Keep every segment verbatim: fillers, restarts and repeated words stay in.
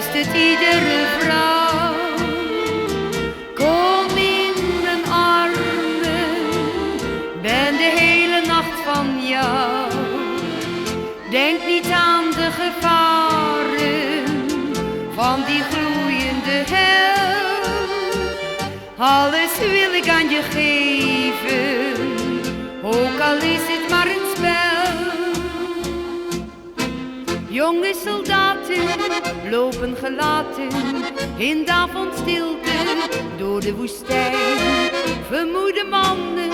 Is het iedere vrouw? Kom in mijn armen, ben de hele nacht van jou. Denk niet aan de gevaren van die gloeiende hel. Alles wil ik aan je geven, ook al is het maar een spel. Jonge soldaten lopen gelaten in de avondstilte door de woestijn. Vermoeide mannen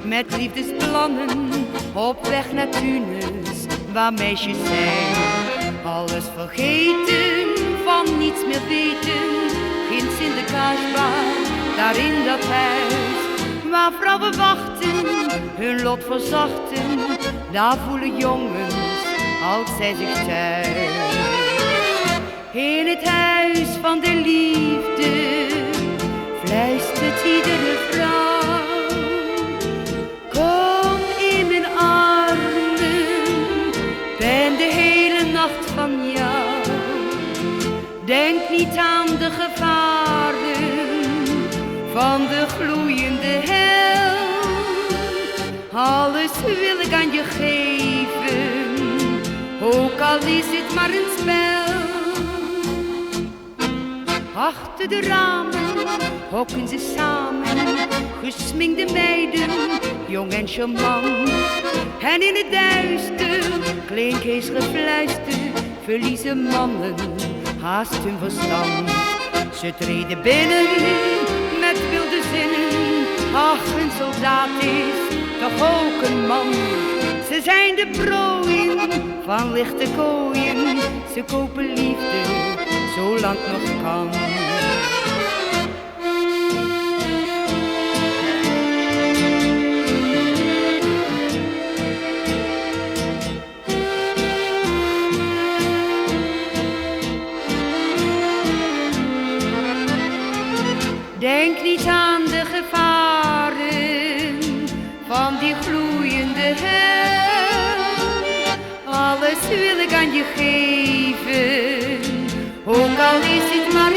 met liefdesplannen op weg naar Tunis, waar meisjes zijn. Alles vergeten, van niets meer weten, ginds in de kaasbar, daar in dat huis, waar vrouwen wachten, hun lot verzachten, daar voelen jongens altijd zich thuis. In het huis van de liefde fluistert iedere vrouw: kom in mijn armen, ben de hele nacht van jou. Denk niet aan de gevaren van de gloeiende hel. Alles wil ik aan je geven, ook al is het maar een spel. Achter de ramen hokken ze samen, gesminkte meiden, jong en charmant. En in het duister, klink hees gefluister, verliezen mannen haast hun verstand. Ze treden binnen met wilde zinnen. Ach, een soldaat is toch ook een man. Ze zijn de prooi van lichte kooien. Ze kopen liefde zolang het nog kan. Denk niet aan de gevaren van die gloeiende hel. Alles wil ik aan je geven, ook al is het maar